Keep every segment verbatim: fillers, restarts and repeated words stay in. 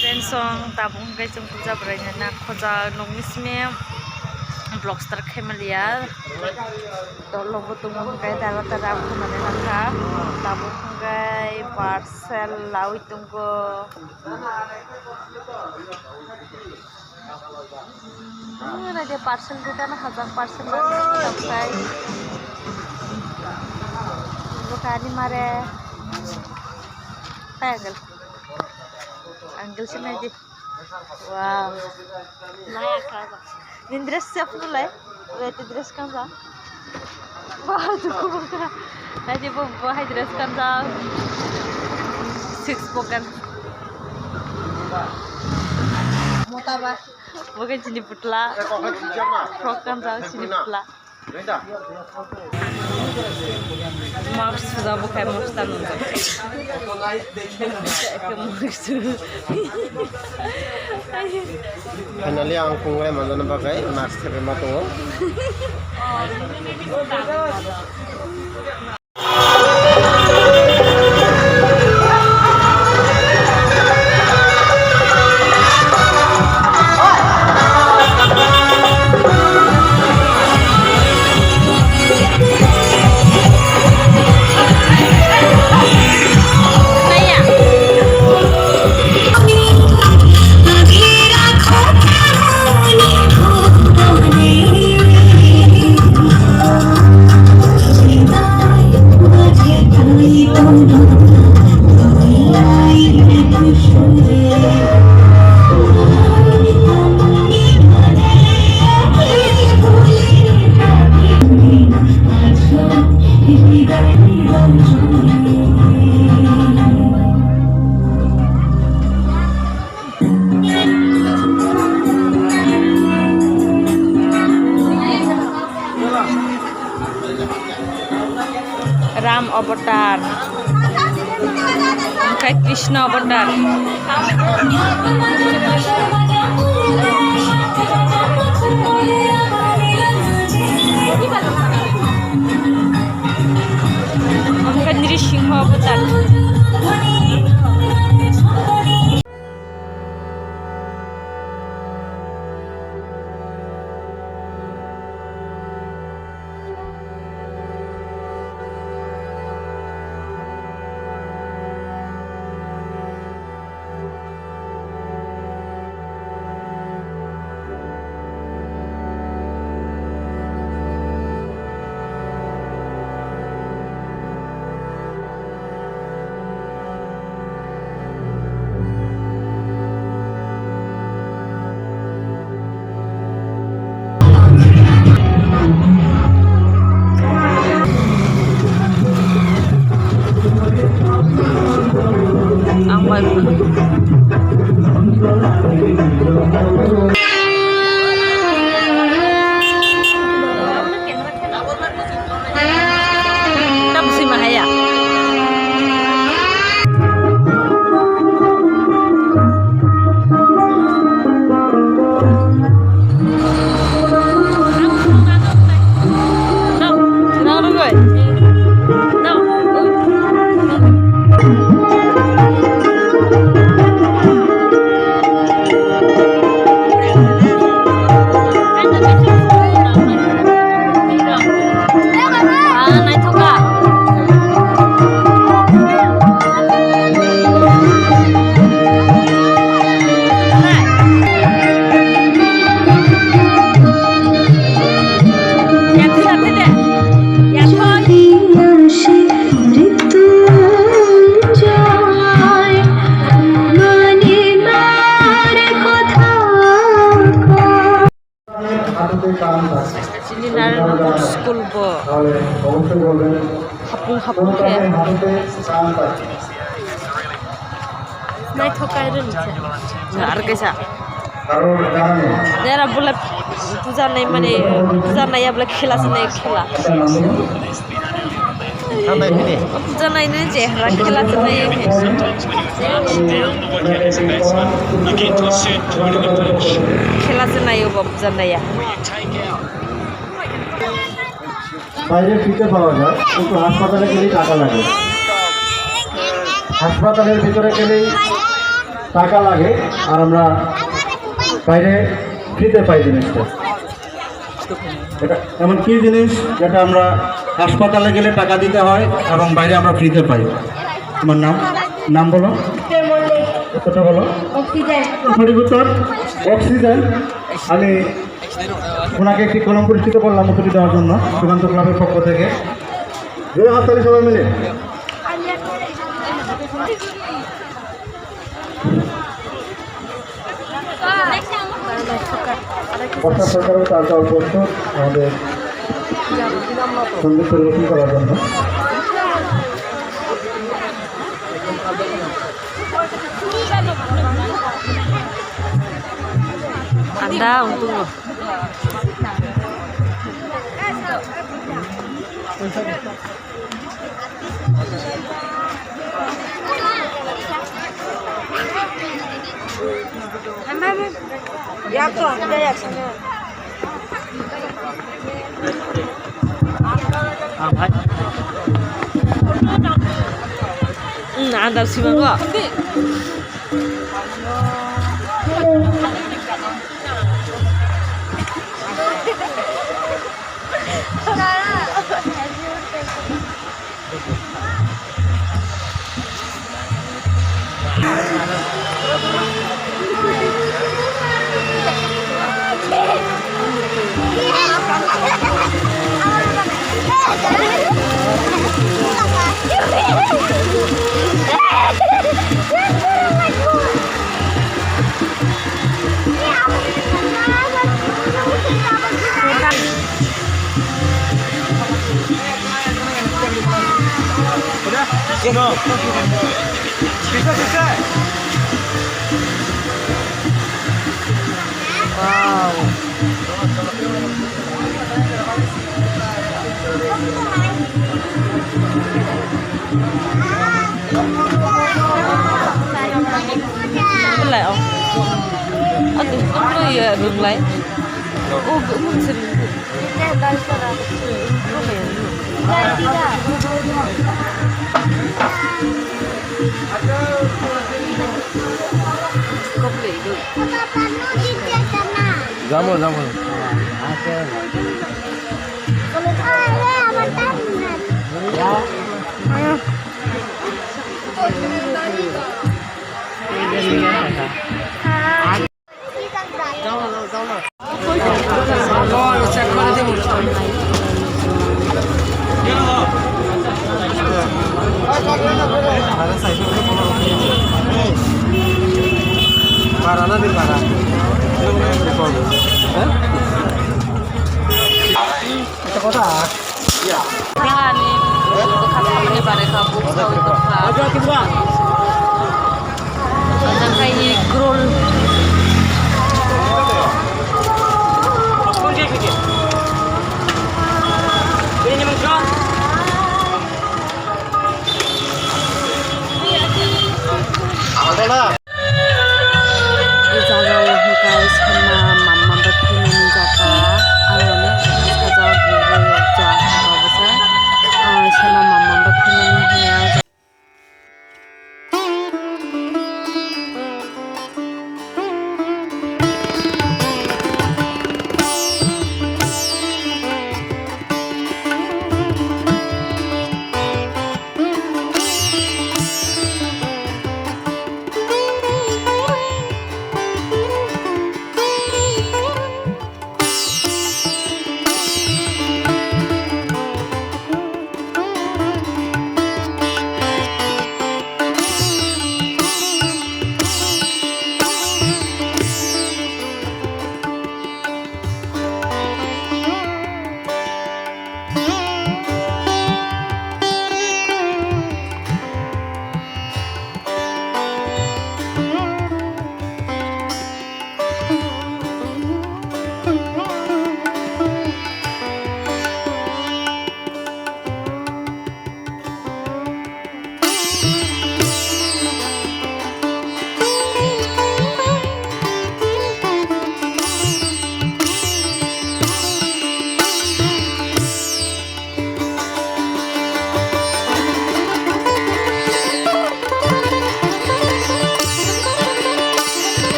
Friends, song tabuk hwnkhe chwng puja bwrwi nana khoja nokni simi vlog start khaimaliya. Dol lobo tongo hwnkhe dara dara khwnani nangkha. Tabuk hwnkhe parcel lawi tongo. Nung nai de parcel dukan hajak parcel nang sai. Bukani mare. Hai uncle. Uncle sini di. Wow. Naya kha. Nindres siap nulai. Rete dress kanjak. Wah, duku bangkha. Naidi bo, bo hai dress kanjak. Six pocket. Mota ba. Bo ke chini putla. Frock kanjak chini putla. Mask suda bo khai mask ta nungjak. Finally, ang kungrai manjana bagwi mask thepima tongo. Ram Avatar, hwnkhe Krishna Avatar. Hwnkhe Nrisingho Avatar. Ang bai. Tam si mahaya. Chini Naranagar school bo hapung hapung khe. Naithok kai rwni se. Ar kaisa. Jera bole puja nai mane, puja nai ya bole khela se nai khela. Puja nai nai je hara khela se nai. Khela se nai bo puja nai ya. বাইরে ফ্রিতে পাওয়া যায়, কিন্তু হাসপাতালে গেলেই টাকা লাগে। হাসপাতালের ভিতরে গেলেই টাকা লাগে, আর আমরা বাইরে ফ্রিতে পাই জিনিসটা। এটা এমন কি জিনিস যেটা আমরা হাসপাতালে গেলে টাকা দিতে হয় এবং বাইরে আমরা ফ্রিতে পাই? তোমার নাম, নাম বলো। মল্লিক। উত্তরটা বলো। অক্সিজেন। সঠিক উত্তর অক্সিজেন। আমি ওনাকে একটি কলম পুরস্কৃত করলাম উত্তরটি দেওয়ার জন্য সুকান্ত ক্লাবের পক্ষ থেকে। জোরে হাততালি সবাই মিলে। বর্ষা সরকারও তার দল প্রস্তুত আমাদের সঙ্গীত পরিবেশন করার জন্য। Anda untung lo. Hmm, andar simango. Wow. Lai, oh. Aduh, aduh, ya, rung lai. Oh, gu-, mun sering gu-, Jamo, jamo. Bara na din bara. Hah? Ito ko ta. Yang ani buka sama ni bare ka buka buka. Aja kini ba. Aja kai ni grol. Ini ni mengkron. Ada lah. O jaga o hwnkhe sema mamma bai phaimani jaga. Ang onek sajak bo bai o jaga o bwsa. Ang sema mamma bai phaimani hiya.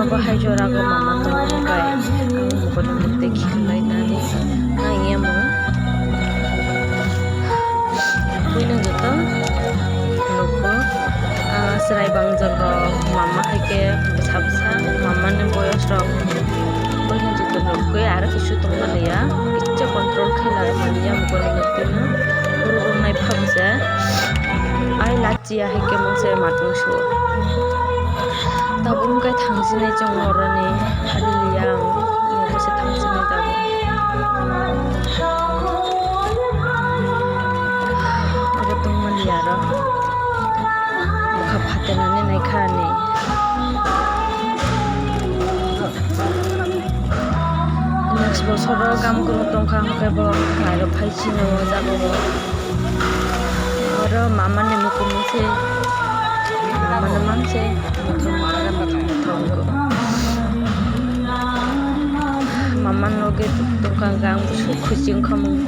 Bo hai jora go mama tong kai ang mukuni mukti khiklai nani nai yamo. Buino joto nukgo, ah, chwrai bangjak rok mama hai khe bwsa bwsa mama ni boyos rok buino joto nukgwi aro kisu tongma liya, kicha control khai lai maliya mukuni mukti no. Uru uru nai pha bwsa ai la. Chiya hai khe mungsa matwng suo. Tabuk wngkha thangsinai chwng oroni hari liya ang. Mungsa thangsinai tabuk. Abo tongma liya aro. Bwkha phatenani naikha ani. Next bosoro gam kwrwng tongkha hwnkhe bo mairok phai chini o jaga o. Oro mama ni mukumu se, mama no mang se, mama no ge tongkha hwnkhe ang bwswk khusi wngkha mung.